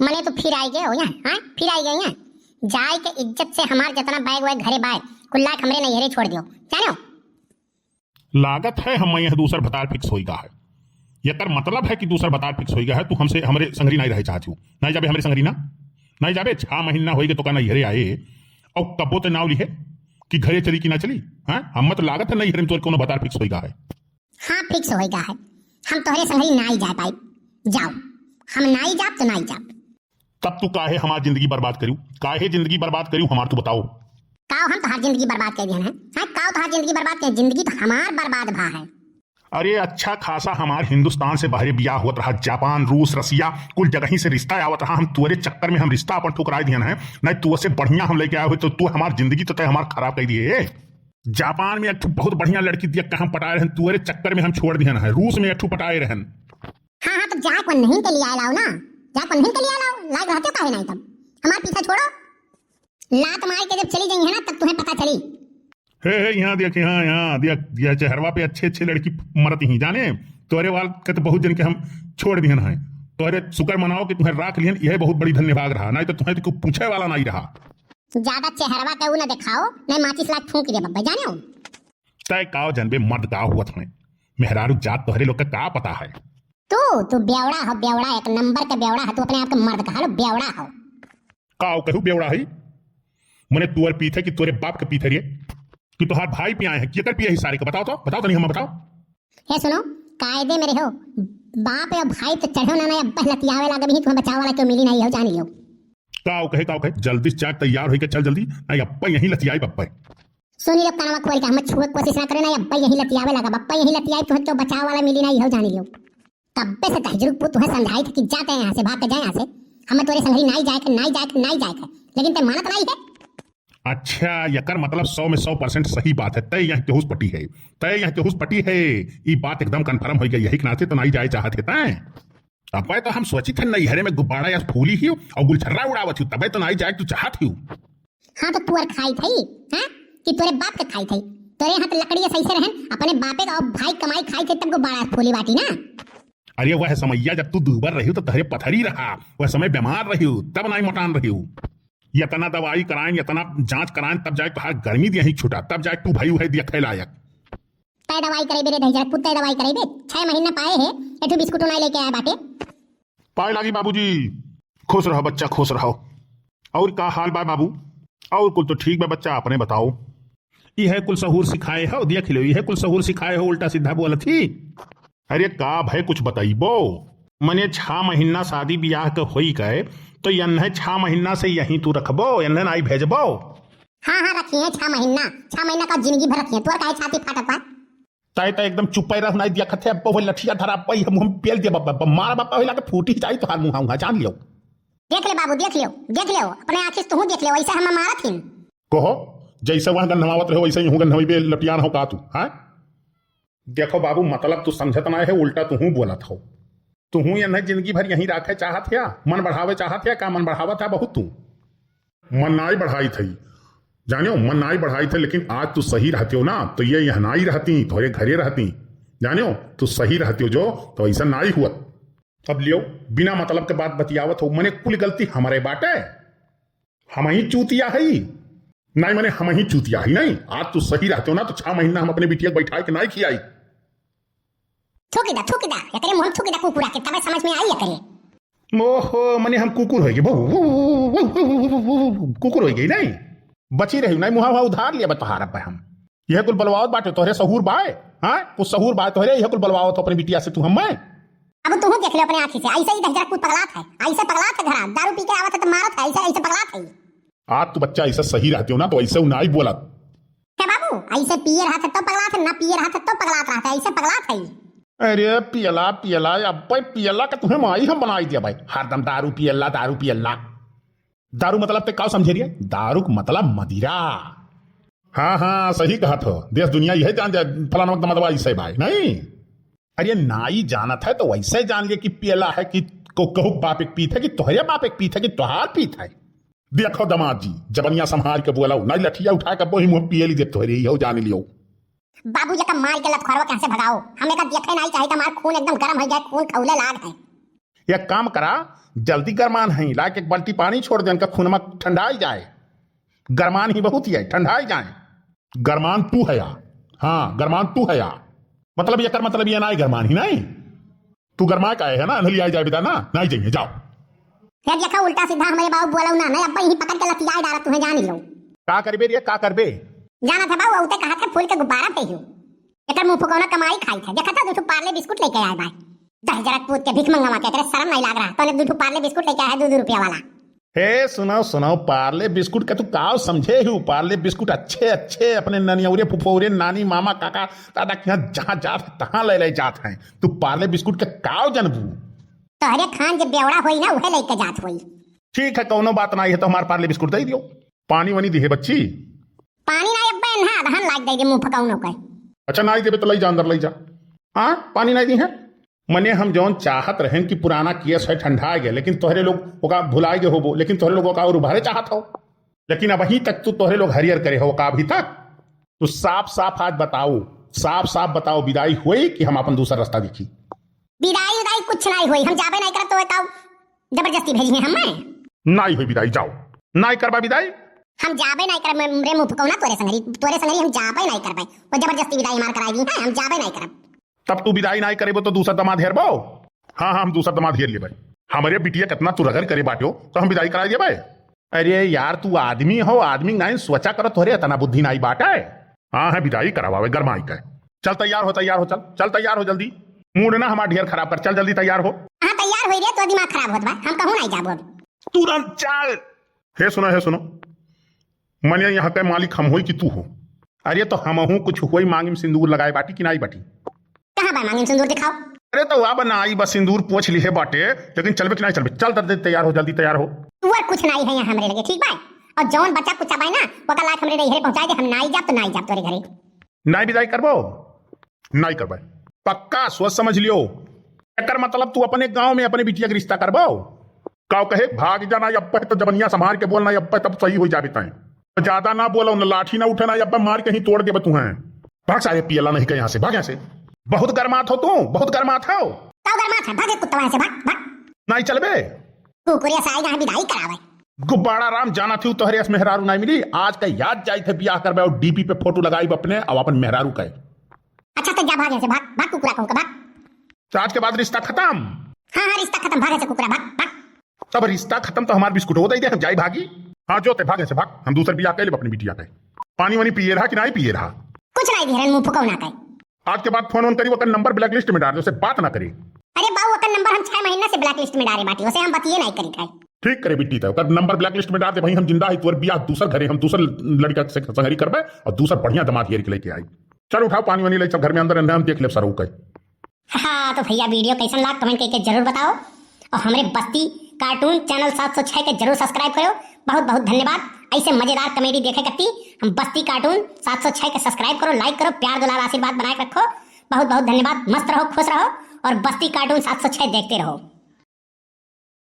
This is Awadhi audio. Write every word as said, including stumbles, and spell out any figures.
मने तू फिर आइ गयो यहाँ, हाँ? फिर आइ गयो यहाँ। जाए के इज्जत से हमार जितना बैग वैग घरे बाय, कुल लाइके हमरे नैहरे छोड़ दियो, जानो? लागत है हम यह दूसर भतार fix होइगा है। एकर मतलब है कि दूसर भतार fix होइगा है, तू हमसे, हमरे संगरी नाहीं रहे चाहत हो। नाहीं जाबे हमरे संगरी ना, नाहीं जाबे। छह महीना होइगे तोका नैहरे आए, और कब्बो ते नाव लिहे कि घरे चली कि ना चली। हाँ, हम तो लागत है नैहरे में तोर कोनो भतार fix होइगा है। हाँ, fix होइगा है, हम तोहरे संगरी नाहीं जा पाई। जाओ, हम नाहीं जाब तो नाहीं जाब। तब तू काहे हमार जिंदगी बर्बाद करियो? काहे जिंदगी बर्बाद करियो हमार, तू बताओ। काव हम तोहार जिंदगी बर्बाद कर दिहन है? हाँ, काव तोहार जिंदगी बर्बाद कर? जिंदगी तो हमार बर्बाद भा है। अरे अच्छा खासा हमार हिंदुस्तान से बहरे बियाह होत रहा, जापान, रूस, रसिया, कुल जगही से रिश्ता आवत रहा। हम तुअरे चक्कर में हम रिश्ता अपन ठुकराए दिहन है, नहीं तुअसे बढ़िया हम लेके आए होइत तो तू हमार जिंदगी तो तय हमार खराब कर दिए। जापान में एक ठो बहुत बढ़िया लड़की दिया, कहाँ पटाए रहन, तुअरे चक्कर में हम छोड़ दिहन है। रूस में एक ठो पटाए रहन। हाँ, हाँ, तो जाके वन्हीं के लियाए लाओ ना, जाके वन्हीं के लियाए लाओ, लायक रहते हो काहे नाहीं तब? हमार पीछा छोड़ो, लात मार के जब चली जाई है ना, तब तुम्हें पता चली। हे, हे, यहाँ देख, यहाँ, यहाँ देख, यह चेहरवा पे अच्छे अच्छे लड़की मरत ही, जाने, तोहरे वाल के तो बहुत जन के हम छोड़ दिहन है। तोहरे शुक्र मनाओ कि तुम्हें राख लिहन, यह बहुत बड़ी धन्यभाग रहा, नाहीं तो तुम्हें तो कोई पूछे वाला नाहीं रहा। ज्यादा चेहरवा के ऊ न दिखाओ, नहीं माचिस लाइके फूंक देब अब्बे, जाने हो? तय काव जनबे मर्द का हुआ तुम्हें, मेहरारू जात तोहरे लोग का का पता है? तू, तू बेवड़ा हो, बेवड़ा, एक नंबर का बेवड़ा है, तू अपने आप के मर्द कहा लो, बेवड़ा हो। काव कहू बेवड़ा है? मने तुअर पीत है कि तोरे बाप के पीत है रे? कि तोहार भाई पियाए है, केकर पिए है सारे का? बताओ तो, बताओ तो नहीं, हम बताओ। हे सुनो, कायदे में रहो, बाप या भाई तो चढ़ो ना, ना, अब्बे लतियावे लागे भी, तुम्हें बचाव वाला क्यों मिली ना, यहो जान लियो। काव कहे, काव कहे, जल्दी से जाके तैयार होइके चल जल्दी, नहीं अब्बे यहीं लतियाई बब्बे। सुनी लो कनवा खोल के, हमें छुए के कोशिश ना करे ना, अब्बे यहीं लतियावे लागे, अब्बे यहीं लतियाई, तुम्हें क्यों बचाव वाला मिली ना, यहो जान लियो। कब्बे से तहजरुक पूत तुम्हें समझाई था कि जाते हैं यहाँ से, भाग के जाए यहाँ से। हमें तोरे संगरी नाहीं जाए के, नाहीं जाए के, नाहीं जाए के। लेकिन ते मानत नाहीं है। अच्छा, यकर मतलब सौ में सौ percent सही बात है। तय यहाँ केहूस पटी है, तय यहाँ केहूस पटी है। ई बात एकदम confirm होइ गई, यही के नाते तो नाहीं जाए चाहत है तय। अब्बे तो हम सोचित है नैहरे में गुब्बारा या फूली ही और गुलछर्रा उड़ावत ही, तबे तो नाहीं जाए तू चाहत ही। हाँ, तो तुअर खाई थई, हाँ? कि तोरे बाप के खाई थई? तोरे यहाँ तो लकड़ी ऐसे रहन, अपने बापे का और भाई कमाई खाई थे, तब गुब्बारा फूली बाटी ना। अरे, वह समैया जब तू दूबर रही तो तोहरे पथरी रहा, वह समय बीमार रही, तब नाई मोटान रही। यतना दवाई कराएं, यतना जांच कराएं, तब जाए तोहार गर्मी दिया ही छूटा, तब जाए तू भई है देखे लायक। तय दवाई करे बे रे दहिजरा, कुत्ते दवाई करे बे। छह महीना पाए है, एठू बिस्कुटो नाई लेके आए बाटे। पाए लागी बाबूजी। खुश रहो बच्चा, खुश रहो। और का हाल बा बाबू? और कुल तो ठीक बा बच्चा, अपने बताओ। इहे कुल सहूर सिखाए हो, देख लो, इहे कुल सहूर सिखाए हो, उल्टा सीधा बोलत ही। अरे का भय, कुछ बताइबो? मने छह महीना शादी बियाह के होई गए, तो यन्हे छह महीना से यहीं तू रखबो, यन्हे नाई भेजबो? हाँ, हाँ, रखिए छह महीना, छह महीना का जिंदगी भर रखिए। तोर काहे छाती फाटत बा? तय, तय एकदम चुप्पे रह, नाई देखत है, अब वो लठिया धरा, अब हम, हम पेल दे, बब-, बब-, मारा बप्पा, होई लागे फूटी जाई तोहार मुँहा, उहाँ जान लियो। देख ले बाबू, देख लियो, देख लियो, अपने आँखी से तू देख लियो, ऐसे हम मारत हिन। कहो, जैसे वहाँ गन्हवावत रहो, वैसे यूँ गन्हवाइबे, लटियान हो का तू, हाँ? देखो बाबू, मतलब तू समझत नाई है, उल्टा तू बोलत हो। तुहूँ यन्हे जिंदगी भर यहीं राखे चाहत हिया, मन बढ़ावे चाहत हिया, का मन बढ़ावत है बहुत तू? मन नाई बढ़ाई थई, जानियो, मन नाई बढ़ाई थे, लेकिन आज तू सही रहतियो ना, तो ये यहाँ नाई रहती, तोहरे घरे रहती, जानियो, तू सही रहतियो जो, तो ऐसा नाई हुआ। अब लियो, बिना मतलब के बात बतियावत हो, मने कुल गलती हमरे बाटे, हम ही चूतिया हई, नाई मने हम ही चूतिया हई, नाई, आज तू सही रहतियो ना, तो छह महीना हम अपने बिटिया के बैठाए के नाई खियाई। थूकि दा, थूकि दा, एकरे मुँह में थूकि दा कुकुरा के, तबे समझ में आई एकरे। ओहो, मने हम कुकुर होइ गए, भौ, कुकुर होइ गए, नहीं? बची रही, नहीं, मुँहा, मुँहा उधार लिया बा तोहार अब हम। यह कुल बलवावत बाटे, तोहरे सहूर बाय, हाँ? कुछ सहूर बाय तोहरे, यह कुल बलवावत हो अपने बिटिया से तू हमें? अब तू देख ले अपने आँखी से, ऐसे ही दहिजरा कुल पगलात है, ऐसे पगलात है घरा, दारू पी के आवत है तो मारत है, ऐसे, ऐसे पगलात है। आज तू बच्चा ऐसा सही रहतियो ना, तो ऐसे उ नाई बोलत। क्या बाबू, ऐसे पिए रहत है तो पगलात है, ना पिए रहत है तो पगलात रहत है, ऐसे पगलात है। अरे पियला, पियला, अब्बे पियला का तुम्हें माई हम बनाई दिया भाई, हरदम दारू पियला, दारू पियला। दारू मतलब ते का समझे रिया? दारू का मतलब मदिरा। हाँ, हाँ, सही कहत हो, देश दुनिया यह जान जाए फलाना दमदवा ऐसे भाई, नहीं? अरे नाई जानत है तो वैसे जान लिए कि पियला है कि को-, कहू बाप एक पीत है कि तोहरे बाप एक पीत है कि तोहार पीत है। देखो दामाद जी, जबनिया संभाल के बोलाओ, नाई लठिया उठा के वही मुँह पिए ली देत तोहरे, इहो जान लियो। बाबू, एका मार के लतखोरवा के यहाँ से भगाओ, हम एका देखे नाई चाहित, हमार खून एकदम गरम होइ गए, खून खौले लाग है। एक काम करा, जल्दी गरमान है, लाके एक बाल्टी पानी छोड़ दे, इनका खूनमा ठंडाई जाए। गरमान ही बहुत ही है, ठंडाई जाए। गरमान तू है या? हाँ, गरमान तू है या? मतलब, एकर मतलब ये नाई गरमान ही नाई। तू गरमाए का है ना, अंधली आई जाए बिदा ना, नाई जाइए, जाओ। हे देखा, उल्टा सीधा हमरे बाबू बोलउ ना, नहीं, अब यहीं पकड़ के लतियाए डारत तुहे, जान लियो। का करबे रे, का करबे? जानत है बाबू, उते कहत है फूल के गुब्बारा फेंकियो। एकर मुंह फुकौना कमाई खाई थे। देखत है, दू ठो पार्ले बिस्कुट लेके आए बाय। दहिजरा पूत के, भीख मंगवा के, तेरे शर्म नहीं लाग रहा? तोने दू ठो पार्ले बिस्कुट लेके आया है, दू दू रुपया वाला। हे सुनो, सुनो, पार्ले बिस्कुट का तू काव समझे हो? पार्ले बिस्कुट अच्छे, अच्छे अपने ननियौरे, फुफौरे, नानी, मामा, काका, दादा के यहाँ जहाँ जात है, तहाँ ले ले जात है। तू पार्ले बिस्कुट के काव जनबू? तोहरे खान जे बेवड़ा होई ना, उहे लेके जात होई। ठीक है, कौनो बात नाई है, तो हमार पार्ले बिस्कुट दे दियो। पानी वानी दिहे बच्ची? पानी ना, अब्बे ना, अदहन लाग दे दे मुंह फकौनो के। अच्छा, नाई देबे तो लई जा, अंदर लई जा। हाँ, पानी नाई दी है। मने हम जौन चाहत रहेन कि पुराना केस है, ठंडा गए, लेकिन तोहरे लोग ओका भुलाए गए होबो, लेकिन तोहरे लोग ओका और उभारे चाहत हो। लेकिन अबहीं तक तू, तोहरे लोग हरियर करे हो ओका अभी तक। तू साफ साफ आज बताओ, साफ साफ बताओ, बिदाई होई कि हम अपन दूसर रास्ता देखी? बिदाई उदाई कुछ नाई होई, हम जाबे नाई करब तो का जबरदस्ती भेजी है हमें? नाई होई बिदाई, जाओ। नाई करबा बिदाई? हम जाबे नाई करब, रे मुंह फुकौना, तोरे संगरी, तोरे संगरी हम जाबे नाई करबे। वो जबरदस्ती बिदाई हमार कराई दी है, हम जाबे नाई करब। तब तू बिदाई नाई करेबो तो दूसर दमाद हेरबो? हाँ, हाँ, हम दूसर दमाद हेर लेबे। हमरे बिटिया कितना तू रगड़ करे बाट्यो, तो हम बिदाई कराई देबे? अरे यार, तू आदमी हो, आदमी नाई सोचा करो, तोहरे इतना बुद्धि नाई बाटे। हाँ, हाँ, बिदाई करावावे गरमाई के। चल तैयार हो, तैयार हो, चल, चल तैयार हो जल्दी। मूड ना हमार ढेर खराब कर, चल जल्दी तैयार हो। हाँ, तैयार होई रे, तो दिमाग खराब होत बा, हम कहूँ नाई जाबो अब। तुरंत चल। हे सुनो, हे सुनो, मने यहाँ के मालिक हम होई कि तू हो? अरे तो हमहू कुछ होई, मांगी में सिंदूर लगाए बाटी कि नाई बाटी? कहाँ बा मांगी में सिंदूर, दिखाओ। अरे तो अब नाई बा, सिंदूर पोछ लिहे बाटे, लेकिन चलबे कि नाई चलबे? चल जल्दी तैयार हो, जल्दी तैयार हो। तू और कुछ नाई है यहाँ हमरे लगे, ठीक बा? और जौन बचा कुचा बा ना, ओकर लायक हमरे नैहरे पहुँचाए दे, हम नाई जाब तो नाई जाब तोरे घरे। नाई बिदाई करबो? नाई करबे। पक्का सोच समझ लियो। एकर मतलब तू अपने गांव में अपने बिटिया के रिश्ता करबो? काव कहे, भाग जा, नाई अब्बे तो जबनिया संभार के बोल, नाई अब्बे तब सही हो जाबे तैं। ज्यादा ना बोलो, न लाठी ना उठे, नाई अब्बे मार के ही तोड़ देबे तुहें। भाग सारे पियला नहीं के यहाँ से, भाग यहाँ से। बहुत गरमात हो तू, बहुत गरमात हो। काव गरमात है? भागे कुत्ता यहाँ से, भाग, भाग। नाई चलबे? कुकुरिया से आएगा, हम बिदाई करावे। गुब्बारा राम, जाना थी तोहरे अस मेहरारू नाई मिली। आज का याद जाई थे बियाह करबे और डीपी पे फोटो लगाई अपने, अब अपन मेहरारू का। अच्छा तो जा, भागे से भाग, भाग कुकुरा कहूँ का, भाग। तो आज के बाद रिश्ता खत्म? हाँ, हाँ, रिश्ता खत्म, भागे से कुकुरा, भाग, भाग। तब रिश्ता खत्म तो हमार बिस्कुट हो दे दे, हम जाई भागी। हाँ, जो ते भागे से भाग, हम दूसर बियाह कर लेब अपनी बिटिया के। पानी वानी पिए रहा कि नाई पिए रहा? कुछ नाई दिहरन, मुंह फुकौना के। आज के बाद फोन वोन करी, ओकर नंबर ब्लैकलिस्ट में डार दे, उसे बात ना करी। अरे बाऊ, ओकर नंबर हम छह महीना से ब्लैकलिस्ट में डारे बाटी, उसे हम बतिये नाई करी थे। ठीक करे बिट्टी, तो ओकर नंबर ब्लैकलिस्ट में डार दे भाई, हम जिंदा है, तोर बियाह दूसर घरे, हम दूसर लड़का से संगरी करबे और दूसर बढ़िया दामाद हेर के लेके आई। चल उठाओ पानी वानी ले, चल घर में अंदर, हम देख लेब सरऊ के। हाँ, तो भैया, वीडियो कैसन लाग, कमेंट करके जरूर बताओ। और हमरे बस्ती कार्टून चैनल सात सौ छह के जरूर सब्सक्राइब करो। बहुत बहुत धन्यवाद। ऐसे मजेदार कॉमेडी देखे कत्ती हम बस्ती कार्टून सात सौ छह के सब्सक्राइब करो, लाइक करो, प्यार दुलार आशीर्वाद बनाए के रखो। बहुत बहुत धन्यवाद। मस्त रहो, खुश रहो और बस्ती कार्टून सात सौ छह देखते रहो।